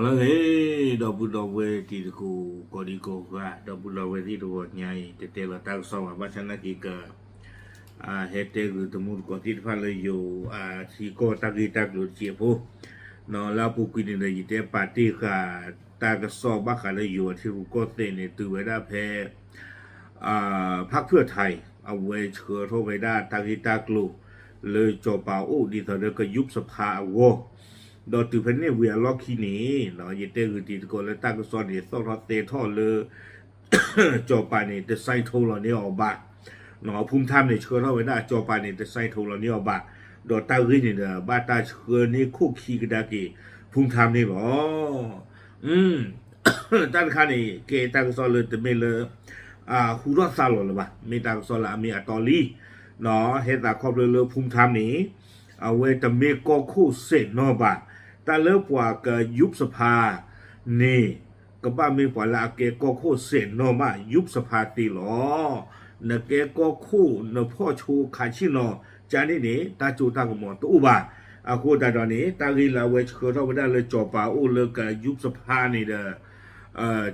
လၢအဂ့ၤ ဒီပုၢ်ဒီဝဲၢ်တံၤသကိး ကိးဒံကိးဂၤ ဒီပုၢ်ဒီဝဲၢ်သ့ၣ်တဂီၤညါအံၤ တတဲလီၤတၢ်ကစီၣ်ဘၣ် ဘၣ်ဆၣ်နာ်က့ၤက ဟဲတဲဂ့ၤတမူတကိးသ့ၣ်တဖၣ်လၢယိၤအထံကီၢ်တၢ်ဂ့ၢ်တၢ်ကျိၤတစဲးဖိ လၢအပူၤကွံာ်န့ၣ်ဒီး ယတဲပာ်တ့ၢ်ဃာ်တၢ်ကစီၣ်ဘၣ်ဃးလၢယိၤအထံရူၢ်ကီၢ်သဲးန့ၣ် တုၤဝဲဒၣ်ဖဲ ဖၣ်ဖုၣ်အထါအံၤ အဝဲဆှၢထီၣ်ဝဲဒၣ်တၢ်ဂ့ၢ်တၢ်ကျိၤ လၢစီၤပၤအိၣ်ဒ်သိးဒီးကယူးစဖါအဂီၢ်, ဒီးတုၤဖဲန့ၣ်ဝံၤအလီၢ်ခံန့ၣ် ယတဲဂ့ၤတံၤသကိးလၢတၢ်ကစီၣ်န့ၣ် သီၣ်ထီၣ်သဲထီၣ်လၢ စီၤပၤန့ၣ် တ sign ထိလီၤန့ၢ်အီၤဘၣ်, ဖူမထါန့ၣ် ဆှၢထီၣ်ဝဲဒၣ်စီၤပၤန့ၣ် တ sign ထိလီၤန့ၢ်အီၤဘၣ်, ဒီးတၢ်ဂ့ၢ်န့ၣ်ဒီး ဘၣ်တၢ်ဆှၢန့ၢ်ခိၣ်ခံကဒါက့ၤ ဖူမထါန့ၣ်လီၤ. တၢ်တခါန့ၣ် ကဲတၢ်ကစီၣ်လၢတမ့ၢ်လၢ ဟူထီၣ်သါလီၤလၢၤဘၣ်, မ့ၢ်တၢ်ကစီၣ်လၢအမ့ၢ်အတီလံ, ဟဲသးခီဖျိလၢဖူမထါန့ၣ် အဝဲတမ့ၢ်ကီၢ်ခိၣ်စဲးနီၤဘၣ်, တၢ်လၢပှၤကယူးစဖါန့ၣ် ကဘၣ်မ့ၢ်ပှၤလၢအကဲကီၢ်ခိၣ်စဲးနီၤမး ယူးစဖါသ့လီၤ. နကဲကီၢ်ခိၣ် နဖီၣ်ဆိခးဆ့ၣ်နီၤ ကန့ၣ်န့ၣ် တၢ်စိတၢ်ကမီၤတအိၣ်ဘၣ်. အဃိသတးဒီးန့ၣ် တၢ်ဂ့ၢ်လၢအဝဲဆှၢထီၣ်ဝဲဒၣ်လၢစီၤပၤအိၣ်လၢကယူးစဖါန့ၣ်ဒီး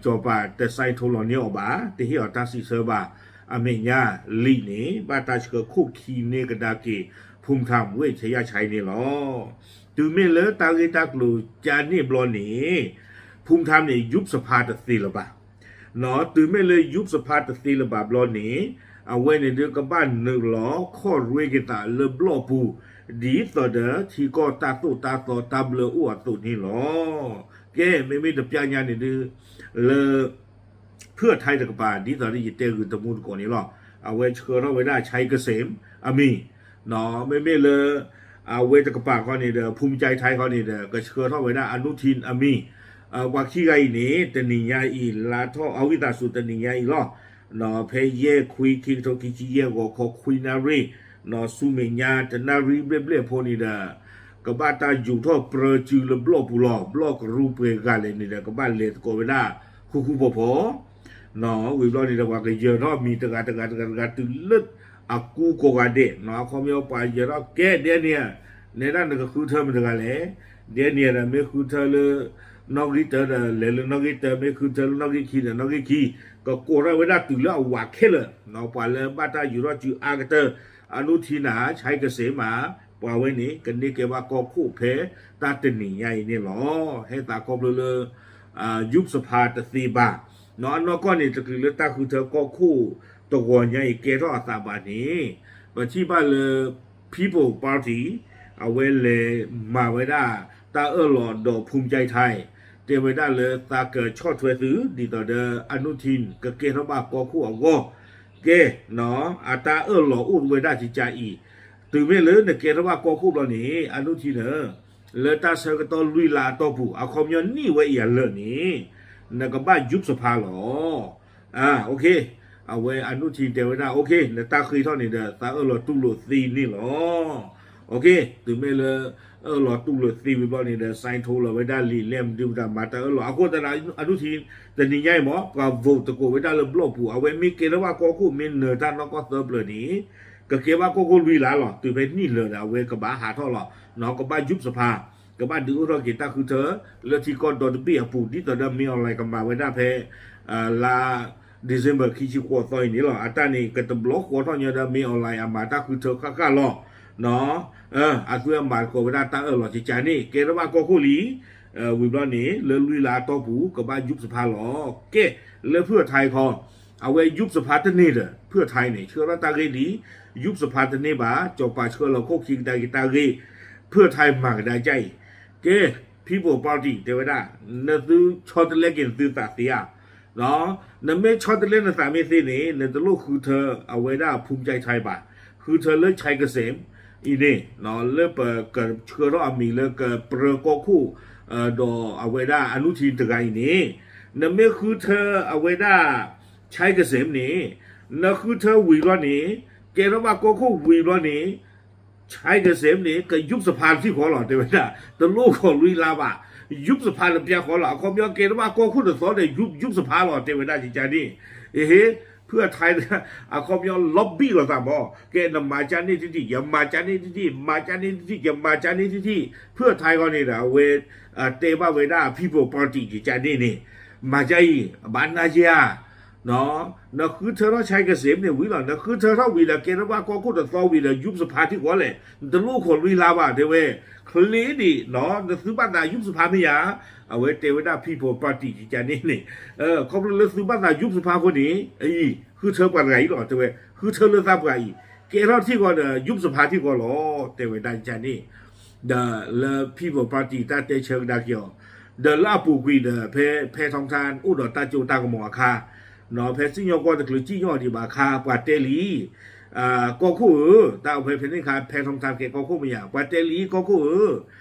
စီၤပၤတ sign ထိလီၤန့ၢ်အီၤဘၣ်, တဟ့ၣ်အီၤတၢ်စံးဆၢဘၣ် အမဲာ်ညါလံာ်န့ၣ် ဘၣ်တၢ်ဆှၢခိၣ်ခံန့ၢ်ကဒါက့ၤ ဖူမထါဝ့ၢ်ဆဲးယၣ်ဆဲးန့ၣ်လီၤ. တုၤမ့ၢ်လၢတၢ်ဂ့ၢ်တၢ်ကျိၤကန့ၣ်ဘျီန့ၣ် ဖူမထါန့ၣ် ယူးစဖါတသ့လၢၤဘၣ် တုၤမ့ၢ်လၢယူးစဖါတသ့လၢၤဘၣ်ဘျီန့ၣ် အဝဲန့ၣ်ဒုးကဘၣ်နုာ်လီၤ ခီၣ်ရွ့က့ၤသးလၢဘျီၣ်ပူၤ ဒ်သိးဒီးထံကီၢ်တၢ်သိၣ်တၢ်သီတၢ်ဘျၢအိၣ်အသိးန့ၣ်လီၤ. ကဲ မ့မ့ၢ်တပျၢ်ညါန့ၣ်ဒုး လၢ ဖုၣ်အထါတကပၤ ဒ်သိးဒီးယတဲဂ့ၤတမူတကိးန့ၣ်လီၤ. အဝဲဆှၢထီၣ်ဝဲဒၣ် ဆဲးကစ့း အမံၤ မ့မ့ၢ်လၢ အဝဲတကပၤခီန့ၣ်ဒီး ဖူမကၠဲးထါခီန့ၣ်ဒီး ကဆှၢထီၣ်ဝဲဒၣ် အနုထံၣ် အမံၤ ပှၤခံဂၤအံၤန့ၣ် တနံၤညါအံၤ လါထီၣ်အဝံသးစူၤတနံၤညါအံၤလီၤ. ဖဲယဲၢ်ခွံ ခံကထိခံဆံယဲၢ် ဂီၤခီခွံနၣ်ရံၣ် ဆူမဲာ်ညါတနၣ်ရံၣ်ဘျဲၣ်ဘျဲၣ်ဖိန့ၣ်ဒီး ကဘၣ်တၢ်ယူၤထီၣ်ပြၢစုလၢဘျီၣ်ပူၤလီၤ. ဘျီၣ်ကရူၢ်ပှဲၤဂၤလဲၣ်န့ၣ်ဒီး ကဘၣ်လဲၤသကိးဝဲဒၣ် ဃူဃူဖိးဖိး ဝံၤဘျီန့ၣ်ဒီး ပှၤကယၢၤထီၣ်မံၤတဂၤတဂၤတဂၤတဂၤတုၤလၢအကူကိးဂၤဒဲး, အခီပညီပှၤယၢၤထီၣ်ကဲ ဒဲန့ၣ် နဲဒၣ်နကဃုထၢမတၤတဂၤလဲၣ်, ဒဲန့ၣ်ဒီးမ့ၢ်ဃုထၢလၢ နီၣ်ဂံၢ်တၢဒီးလဲၤလၢနီၣ်ဂံၢ်တၢ, မ့ၢ်ဃုထၢလၢနီၣ်ဂံၢ်ခံဒီးနီၣ်ဂံၢ်ခံ, ကကိးထီၣ်ဝဲဒၣ်တုၤလၢအဝးခဲလၢာ်, ပှၤလၢဘၣ်တၢ်ယူၤထီၣ်စုအါကတၢၢ် အနုထံၣ်နၤ ဆဲးကစ့းမး ပှၤဝဲန့ၣ် ကန့ၢ်ကဲဘၣ်ကီၢ်ခိၣ်ဖဲတၢ်တနံၤညါအံၤန့ၣ်လီၤ. ဟဲသးခီဖျိလၢ ယူးစဖါတသ့ဘၣ်, အနီၢ်ကီၢ်န့ၣ် တချုးလၢတၢ်ဃုထၢကီၢ်ခိၣ်တဂီၤညါအံၤကဲထီၣ်အသးဘၣ်န့ၣ် ပထံၣ်ဘၣ်လၢ People Party အဝဲလဲၤမၤဝဲဒၣ်တၢ်အၢၣ်လီၤဒီး ဖူမကၠဲးထါ တဲဝဲဒၣ်လၢသးကဆီၣ်ထွဲသု ဒ်သိးဒီးအနုထံၣ်ကကဲထီၣ်ဘၣ်ကီၢ်ခိၣ်အဂီၢ်, ကဲ အတၢ်အၢၣ်လီၤအိၣ်ဝဲဒၣ်ကကါအံၤ, တုၤမ့ၢ်လၢနကဲထီၣ်ဘၣ်ကီၢ်ခိၣ်ဘျီန့ၣ် အနုထံၣ်န့ၣ် လၢတၢ်ဆၢကတီၢ်လွံၢ်လါအတီၢ်ပူၤ အခီပညီနံၣ်ဝဲအံၤအလၢာ်န့ၣ် နကဘၣ်ယူးစဖါလီၤ. အ အဝဲအနုထံၣ်တဲဝဲဒၣ် နတၢ်ဃ့ထီၣ်န့ၣ်ဒီး သးအၢၣ်လီၤတူၢ်လိာ်သ့န့ၣ်လီၤ. တုၤမ့ၢ်လၢ အၢၣ်လီၤတူၢ်လိာ်သ့ဝံၤဘျီန့ၣ်ဒီး sign ထိလီၤဝဲဒၣ်လံာ်လဲၢ်မနုၤမတၤ မၤတၢ်အၢၣ်လီၤ အဃိသတးဒီး အနုထံၣ် တနံၤညါအံၤမ့ၢ် ပှၤ vote သကိးဝဲဒၣ်လၢဘျီၣ်ပူၤ အဝဲမ့ၢ်ကဲထီၣ်ဘၣ်ကီၢ်ခိၣ် မ့ၢ်နၢၤတၢ်နီၢ်ကီၢ်သၢပျၢၤန့ၣ် ကကဲဘၣ်ကီၢ်ခိၣ်လွံၢ်လါလီၤ. တုၤဖဲနံၣ်လၢာ်ဒီး အဝဲကဘၣ်ဟးထီၣ်လီၤ, ကဘၣ်ယူးစဖါ, ကဘၣ်ဒုးအိၣ်ထီၣ်က့ၤတၢ်ဃုထၢ လၢထံကီၢ်ဒီတဘ့ၣ်အပူၤ ဒ်သိးဒီး မင်းအောင်လှိုင် ကမၤဝဲဒၣ်ဖဲ လါ December ခံဆံဃိးသီအံၤန့ၣ်လီၤ. အတၢ်န့ၣ် ကတဘျီဃီထီၣ်ညီဒီး မင်းအောင်လှိုင် အမၤတၢ်ဃုထၢဃၣ်ဃၣ်လီၤ. အသုမၤသကိးဝဲဒၣ်တၢ်အၢၣ်လီၤကကါန့ၣ် ကဲထီၣ်ဘၣ်ကီၢ်ခိၣ်လံ. ဝံၤဘျီန့ၣ် လၢလွံၢ်လါအတီၢ်ပူၤ ကဘၣ်ယူးစဖါလီၤ. ကဲ လၢဖုၣ်အထါခီ အဝဲယူးစဖါတန့ၢ်ဒီး ဖုၣ်အထါန့ၣ် ဆှၢထီၣ်တၢ်ဂ့ၢ်လံ, ယူးစဖါတန့ၢ်ဘၣ်, စီၤပၤဆှၢလီၤခိၣ်ခံကဒါက့ၤတၢ်ဂ့ၢ်, ဖုၣ်အထါမၤကဒါက့ၤအံၤ, ကဲ People Party တဲဝဲဒၣ် နသုဆီတလဲက့ၤနသုသးသ့ဧါ. နမ့ၢ်ဆီတလဲနသးမ့ၢ်သ့န့ၣ် နတလိၣ်ဃုထၢအဝဲဒၣ်ဖူမကၠဲးထါဘၣ်, ဃုထၢလၢ ဆဲးကစ့း အံၤန့ၣ် လၢပကဆှၢထီၣ်အမံၤလၢကပြၢကီၢ်ခိၣ် ဒီးအဝဲဒၣ်အနုထံၣ်တဂၤအံၤန့ၣ်, နမ့ၢ်ဃုထၢအဝဲဒၣ် ဆဲးကစ့း န့ၣ်, နဃုထၢဝံၤဘျီန့ၣ်, ကဲထီၣ်ဘၣ်ကီၢ်ခိၣ်ဝံၤဘျီန့ၣ် ဆဲးကစ့း န့ၣ် ကယူးစဖါတထံၣ်ဃီလီၤ တဲဝဲဒၣ်, တလိၣ်ဃီလွံၢ်လါဘၣ်, ယူးစဖါတပျၢ်ဃီလီၤ. အခီပညီကဲထီၣ်ဘၣ်ကီၢ်ခိၣ်တသီဒီး ယူးစဖါလီၤ တဲဝဲဒၣ်ကကါန့ၣ်, အဟ့ၣ် ဖုအထါ အခီပညီ lobby လိာ်သးမး, ကဲ နမၤကန့ၣ်တထံၣ် ယမၤကန့ၣ်တထံၣ်, မၤကန့ၣ်တထံၣ် ယမၤကန့ၣ်တထံၣ်, ဖုအထါအဂီၢ်န့ၣ်ဒီး အဝဲ တဲဘၣ်ဝဲဒၣ် People Party ကန့ၣ်န့ၣ်, မၤကအံၤ ဘၣ်နၤယဲဧါ, နဃုထၢထီၣ် Chiang Kai-shek န့ၣ်ဝံၤလီၤ, နဃုထၢထီၣ်ဝံၤဒီး ကဲထီၣ်ဘၣ်ကီၢ်ခိၣ်တသီဝံၤဒီး ယုၢ်စဖါထံၣ်ဃီလဲၣ်, နတလိၣ်ခိးလွံၢ်လါဘၣ် တဲဝဲ, ချ့ဒံး နသုဘၣ်သးယုၢ်စဖါမ့ၢ်ဧါ, အဝဲတဲဝဲဒၣ် People Party ကန့ၣ်န့ၣ်, ခီဖျိလၢသုဘၣ်သးယုၢ်စဖါအဃိန့ၣ် အံၤ ဃုထၢပှၤတဂၤအံၤလီၤ တဲဝဲ, ဃုထၢလၢသးပှၤအံၤ, ကဲထီၣ်ထံၣ်ဃီဒီး ယုၢ်စဖါထံၣ်ဃီလီၤ တဲဝဲဒၣ်ကန့ၣ်, ဒီးလၢ People Party တၢ်တဲဆၢကဒါက့ၤအီၤ, ဒီးလၢအပူၤကွံာ်ဒီး ဖဲ ဖဲထီထါ အိၣ်ဒီးတၢ်စိတၢ်ကမီၤအခါ, ဖဲစံၣ်ညီၣ်ကွီၢ်တချုးစံၣ်ညီၣ်ဒံးဘၣ်အခါ ပှၤတဲလံ ကီၢ်ခိၣ်ဧၢ, တၢ်ဖဲဖဲန့ၣ်အခါ ဖဲထီထါ ကဲကီၢ်ခိၣ်မ့ၢ်ဧါ, ပှၤတဲလံ ကီၢ်ခိၣ်ဧ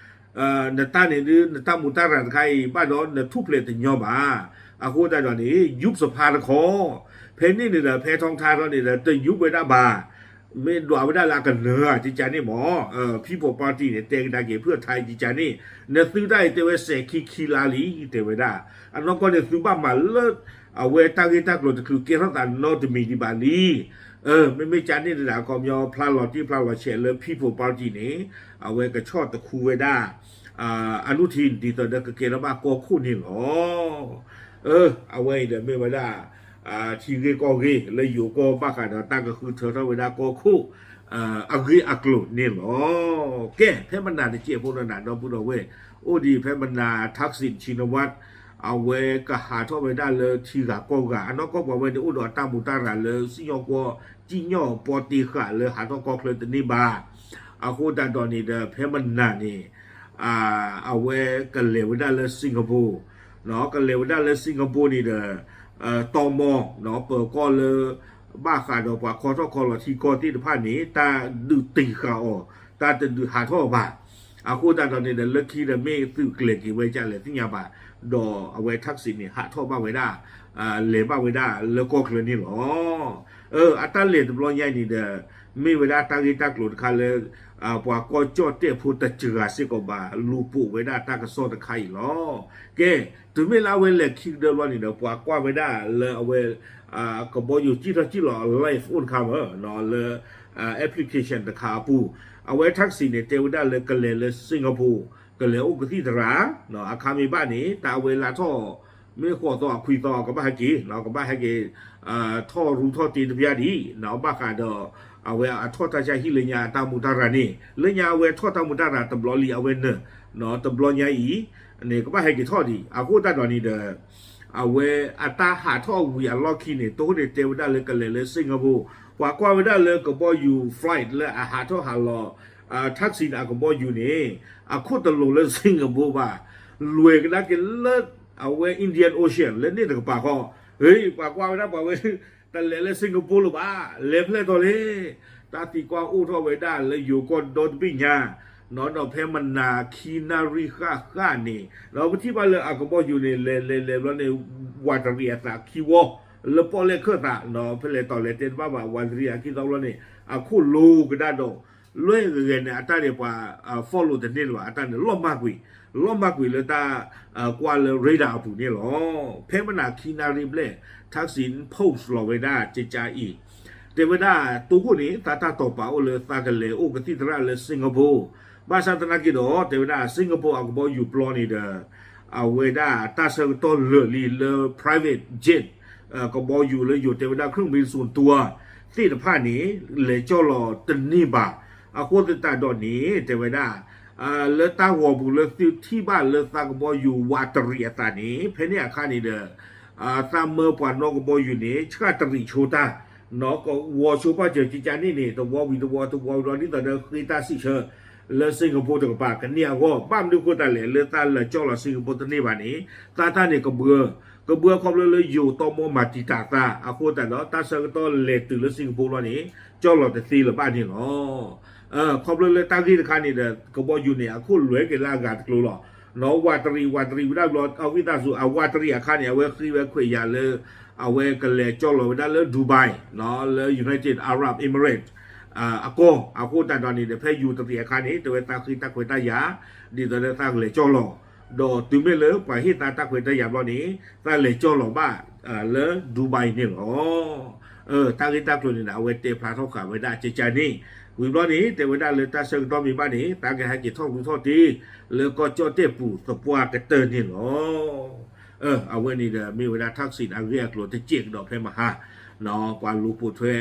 ၢ, နတၢ်န့ၣ်ဒုး နတၢ်မူးတၢ်ရၤတခါအံၤ ဘၣ်ဒီးနထူၣ်ဖျဲးတညီဘၣ်, အဃိသတးဒီးန့ၣ် ယုၢ်စဖါတခီ, ဖဲန့ၣ်န့ၣ်ဒီး ဖဲထီထါထီန့ၣ်ဒီး တယုၢ်ဝဲဒၣ်ဘၣ်, မ့ၢ်ဒွးဝဲဒၣ်လၢအကနၢၤဧါ ကန့ၣ်မး, People Party န့ၣ် တဲကဒါက့ၤ ဖုအထါ ကန့ၣ်, နသုတၢ်အံၤတဲဝဲ စဲးခံခံလါလံ တဲဝဲဒၣ်, အနီၢ်ကီၢ်န့ၣ် သုဘၣ်မၤလၢ အဝဲတၢ်ဂ့ၢ်တၢ်ကျိၤတချုးကဲထီၣ်သးနီတမံၤဒံးဘၣ်လံ, မ့မ့ၢ်ကန့ၣ်န့ၣ်ဒီး အခီပညီ ဖျါလီၤတံၢ်ဖျါလီၤဆဲးလၢ People Party န့ၣ် အဝဲကဆီၣ်တခူဝဲဒၣ် အနုထံၣ် ဒ်သိးဒီးကကဲထီၣ်ဘၣ်ကီၢ်ခိၣ်န့ၣ်လီၤ. အဝဲအံၤဒီးမ့ၢ်ဝဲဒၣ် ထံဂ့ၢ်ကီၢ်ဂ့ၢ်လၢယိၤကီၢ် ဘၣ်ဃးဒီးတၢ်ကဃုထၢထီၣ်ဝဲဒၣ်ကီၢ်ခိၣ် အဂ့ၢ်အကျိၤန့ၣ်လီၤ. ကဲ ဖဲမနၤတစဲးဖိနၤ ဒီပုၢ်ဒီဝဲၢ်, အိၣ်ဒံးဖဲမနၤ Thaksin Shinawatra အဝဲကဟးထီၣ်ဝဲဒၣ်လၢထံဂၤကီၢ်ဂၤ, အနီၢ်ကီၢ်ပှၤဝဲန့ၣ် အိၣ်ဒီးတၢ်မူးတၢ်ရၤလၢစံၣ်ညီၣ်ကွီၢ် စံၣ်ညီၣ်ပီတ့ဃာ်လၢဟးထီၣ်ကီၢ်ချၢတန့ၢ်ဘၣ်. အဃိသတးဒီးန့ၣ်ဒီး ဖဲမနၤန့ၣ် အဝဲကလဲၤဝဲဒၣ်လၢ Singapore, ကလဲၤဝဲဒၣ်လၢ Singapore န့ၣ်ဒီး တီမီ ပၢၤကီၢ်လၢ ဘၣ်ဃးဒီးပှၤခီထီၣ်ခီလီၤထံကီၢ်သ့ၣ်တဖၣ်န့ၣ် တၢ်ဒုးတ့ၢ်ဃာ်အီၤ, တၢ်တဒုးဟးထီၣ်ဘၣ်. အဃိသတးဒီးန့ၣ်ဒီး လၢခံဒီးမ့ၢ်သုးကျဲၤက့ၤဝဲဒ်လဲၣ်သ့ၣ်ညါဘၣ်, ဒီးအဝဲ Thaksin န့ၣ် ဟးထီၣ်ဘၣ်ဝဲဒၣ် လဲၤဘၣ်ဝဲဒၣ်လၢကီၢ်ချၢန့ၣ်လီၤ. အတၢ်လဲၤတဘျီညါအံၤန့ၣ်ဒီး မ့ၢ်ဝဲဒၣ်တၢ်ဂ့ၢ်တၢ်ကျိၤတခါလၢ ပှၤကီၢ်ကၠီၣ်တဲၣ်ဖိတစှၤစ့ၢ်ကီးဘၣ် လူၤပိာ်ဝဲဒၣ်တၢ်ကစီၣ်တခါအံၤလီၤ. ကဲ တုၤမ့ၢ်လၢအဝဲလဲၤခံကတၢၢ်ဘျီန့ၣ်ဒီး ပှၤကွၢ်ဝဲဒၣ်လၢအဝဲ ကဘီယူၤစံၣ်ထီၣ်စံၣ်လီၤ live အိၣ်တခါမး လၢ application တခါအပူၤ, အဝဲ Thaksin န့ၣ် တဲဝဲဒၣ်လၢကလဲၤလၢ Singapore ကလဲၤအိၣ်ကသံၣ်သရၣ်, အခါမ့ၢ်ဘၣ်န့ၣ် တၢ်အဝဲလါထီၣ် မ့ၢ်ဃိးသီအခွံသီ ကဘၣ်ဟဲက့ၤ, ကဘၣ်ဟဲက့ၤ ထီၣ်ရူထီၣ်တ့တဖၣ်ဒံး, ဘၣ်ဃးဒီး အဝဲအထီၣ်တၢ်ဆါဟံၣ်လၢညါအတၢ်မူးတၢ်ရၤန့ၣ်, လၢညါအဝဲထီၣ်တၢ်မူးတၢ်ရၤတဘျီလံ အဝဲနၢၤ တဘျီညါအံၤန့ၣ် ကဘၣ်ဟဲက့ၤထီၣ်ဒံး, အဃိသတးဒီးန့ၣ်ဒီး အဝဲအတၢ်ဟးထီၣ်ဝံၤအလီၢ်ခံန့ၣ် တိၢ်န့ၣ်တဲဝဲဒၣ်လၢကလဲၤလၢ Singapore, ပှၤကွၢ်ဝဲဒၣ်လၢကဘီယူၤ flight လၢအဟးထီၣ်ဟးလီၤ Thaksin အကဘီယူၤန့ၣ် အခိၣ်တလိၤလၢ Singapore ဘၣ်, လဲၤကဒါက့ၤလၢ အဝဲ Indian Ocean လၢန့ၣ်တကပၤဃီ, ပှၤကွၢ်ဝဲဒၣ်ပှၤဝဲ တလဲၤလၢ Singapore လၢၤဘၣ်, လဲၤဖျဲၣ်ထီၣ်လဲၣ်, တၢ်သံကွၢ်အိၣ်ထီၣ်ဝဲဒၣ်လၢယိၤကီၢ်ဒီတဘ့ၣ်ညါ, ဒီးဖဲမနၤခံနၣ်ရံၣ်ဃၣ်ဃၣ်န့ၣ် ဒီးပထံၣ်ဘၣ်လၢအကဘီယူၤန့ၣ် လဲၤလဲၤလဲၤဘျီန့ၣ် ဝးတရံးအသးခံဝီ လၢပီၣ်လဲၣ်ခၢၣ်သး ဖဲလဲၤတီၤလဲၤတဲတဘၣ်ဘၣ် ဝးတရံးအခံသီဘျီန့ၣ် အခိၣ်လိၤကဒါဒီး လွဲၢ်ဂဲၤဂဲၤန့ၣ် အတၢ်န့ၣ်ပှၤ follow တန့ၢ်လၢၤဘၣ်, အတၢ်န့ၣ်လီၤမၢ်ကွံာ်, လီၤမၢ်ကွံာ်လၢတၢ် ကွၢ်လၢ radar အပူၤန့ၣ်လီၤ. ဖဲမနၤခံနၣ်ရံၣ်ဘျဲၣ် Thaksin post လီၤဝဲဒၣ်ကကါအံၤ, တဲဝဲဒၣ် တိခိၣ်န့ၣ် သးတၢ်တိာ်ပာ်အိၣ်လၢ သးကလဲၤအိၣ်ကသံၣ်သရၣ်လၢ Singapore, ဘၣ်ဆၣ်သနာ်က့ဒီး တဲဝဲဒၣ် Singapore အကဘီယူၤပျီန့ၣ်ဒီး အဝဲဒၣ်တၢ်ဆၢကတီၢ်လၢာ်လံလၢ private jet ကဘီယူၤလၢယိၤတဲဝဲဒၣ် เครื่องบินส่วนตัว သ့ၣ်တဖၣ်န့ၣ် လဲၤကၠီၣ်လီၤတန့ၢ်ဘၣ်. အဃိသတးဒီးန့ၣ် တဲဝဲဒၣ် လၢတၢ်ဂီၤပူၤလၢသုထံၣ်ဘၣ်လၢသးကဘီယူၤဝးတရံးအသးန့ၣ် ဖဲန့ၣ်အခါန့ၣ်ဒီး သးမၢပှၤနီၣ်ကဘီယူၤန့ၣ် ဆှၣ်တရံးဆိတၢ် ကဝီၤဆိပာ်စၢၤကကါန့ၣ်န့ၣ် တဝီဝံၤတဝီ တဝီဝံၤဒီး ဒ်သိးဒီးဃ့တၢ်စံးဆၢ လၢ Singapore တကပၤ ကန့ၢ်အဂီၢ် ဘၣ်မနုၤအဃိသတးလဲၣ် လၢသးလဲၤကၠီၣ်လီၤ Singapore တန့ၢ်ဘၣ်န့ၣ် သးတၢ်န့ၣ်ကဘှၢ ကဘှၢခီဖျိလၢယိၤတီမီမၤတံာ်တာ်သး အဃိသတးဒီး တၢ်ဆၢကတီၢ်လဲၤတုၤလၢ Singapore လီၤန့ၣ် ကၠီၣ်လီၤတသ့လၢၤဘၣ်န့ၣ်လီၤ. ခီဖျိလၢတၢ်ဂ့ၢ်တခါန့ၣ်ဒီး ကဘီယူၤန့ၣ် အခိၣ်လွဲက့ၤလၢအဂၤတကျိၤလီၤ. နီၢ်ဝးတရံး ဝးတရံးဝဲဒၣ်ဘျီ အဝံသးစူၤ အဝးတရံးအခါန့ၣ် အဝဲဃ့ဝဲခွဲးယာ်လၢ အဝဲကလဲၤကၠီၣ်လီၤဝဲဒၣ်လၢ Dubai လၢ United Arab Emirates အကီၢ် အဃိသတးဒီးန့ၣ်ဒီး ဖဲယူၤတရံးအခါန့ၣ် တဲဝဲသးဃ့တၢ်ခွဲးတၢ်ယာ် ဒ်သိးဒီးသးကလဲၤကၠီၣ်လီၤ ဒီးတုၤမ့ၢ်လၢပှၤဟ့ၣ်သးတၢ်ခွဲးတၢ်ယာ်ဘျီန့ၣ် သးလဲၤကၠီၣ်လီၤဘၣ် လၢ Dubai န့ၣ်လီၤ. တၢ်ဂ့ၢ်တၢ်ကျိၤန့ၣ်ဒီး အဝဲတဲဖျါထီၣ်ဃာ်ဝဲဒၣ်ကကန့ၣ်, ဝံၤဘျီန့ၣ် တဲဝဲဒၣ်လၢတၢ်ဆၢကတီၢ်မ့ၢ်ဘၣ်န့ၣ် သးကဟဲက့ၤထီၣ်ရူထီၣ်တ့ၢ် လၢကီၢ်ကၠီၣ်တဲၣ်ပူၤသပှၢ်ကတၢၢ်န့ၣ်လီၤ. အဝဲန့ၣ်ဒီး မ့ၢ်ဝဲဒၣ် Thaksin အဂ့ၢ်အကျိၤတစဲးကဒီးဖဲမဟါ ပှၤလူၤပိာ်ထွဲ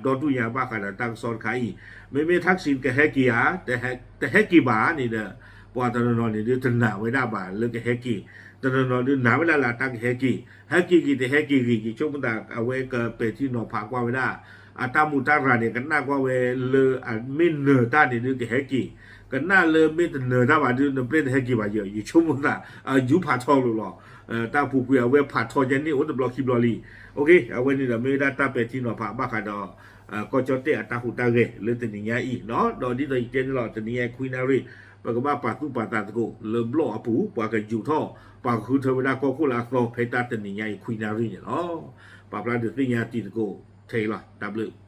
ဒီဒူၣ်ညါဘၣ်ဃးဒီးတၢ်ကစီၣ်တခါအံၤ, မ့မ့ၢ် Thaksin ကဟဲက့ၤဧါ, တဟဲက့ၤဘၣ်န့ၣ်ဒီး ပှၤတနီၤနီၤန့ၣ်ဒုးတနာ်ဝဲဒၣ်ဘၣ်လၢကဟဲက့ၤ, တနီၤနီၤဒုးနာ်ဝဲဒၣ်လၢအတၢ်ကဟဲက့ၤ, ဟဲက့ၤဂ့ၤတဟဲက့ၤဂ့ၤ ယဆိကမိၣ်သးအဝဲကပဲာ်ထံနီၤဖးကွၢ်ဝဲဒၣ် အတၢ်မူးတၢ်ရၤန့ၣ် ကနၣ်ကွၢ်ဝဲလၢအမ့ၢ်နၢၤတၢ်န့ၣ်ဒုးကဟဲက့ၤ, ကနၣ်လၢမ့ၢ်တနၢၤတၢ်ဘၣ်ဒုး နပျဲၢ်တဟဲက့ၤဘၣ်ယဲ, ယဆိကမိၣ်သး အယူဖးထီလိာ်လီၤ. တၢ်ပူၤကွံာ်အဝဲဖးထီယဲန့ၣ် အိၣ်တဘျီခံဘျီလံ. အဝဲန့ၣ်ဒီးမ့ၢ်ဝဲဒၣ်တၢ်ပဲာ်ထံနီၤဖးဘၣ်ဃးဒီး ကီၢ်ကၠီၣ်တဲၣ်အတၢ်ဟူးတၢ်ဂဲၤလၢတနံၤညါအံၤ, ဒီးဒ်သိးယတဲန့ၣ်လီၤ တနံၤညါအံၤခွံနၣ်ရံၣ် ပကဘၣ်ပာ်သူၣ်ပာ်သးသကိးလၢဘျီၣ်အပူၤ ပှၤကယူာ်ထီၣ် ပှၤကဃုထၢဝဲဒၣ်ကီၢ်ခိၣ်လၢအသီဖဲတၢ်တနံၤညါအံၤခွံနၣ်ရံၣ်န့ၣ်လီၤ. ပာ်ဖျါဒုးသ့ၣ်ညါတံၤသကိးထဲအံၤလီၤ. တၢ်ဘျုး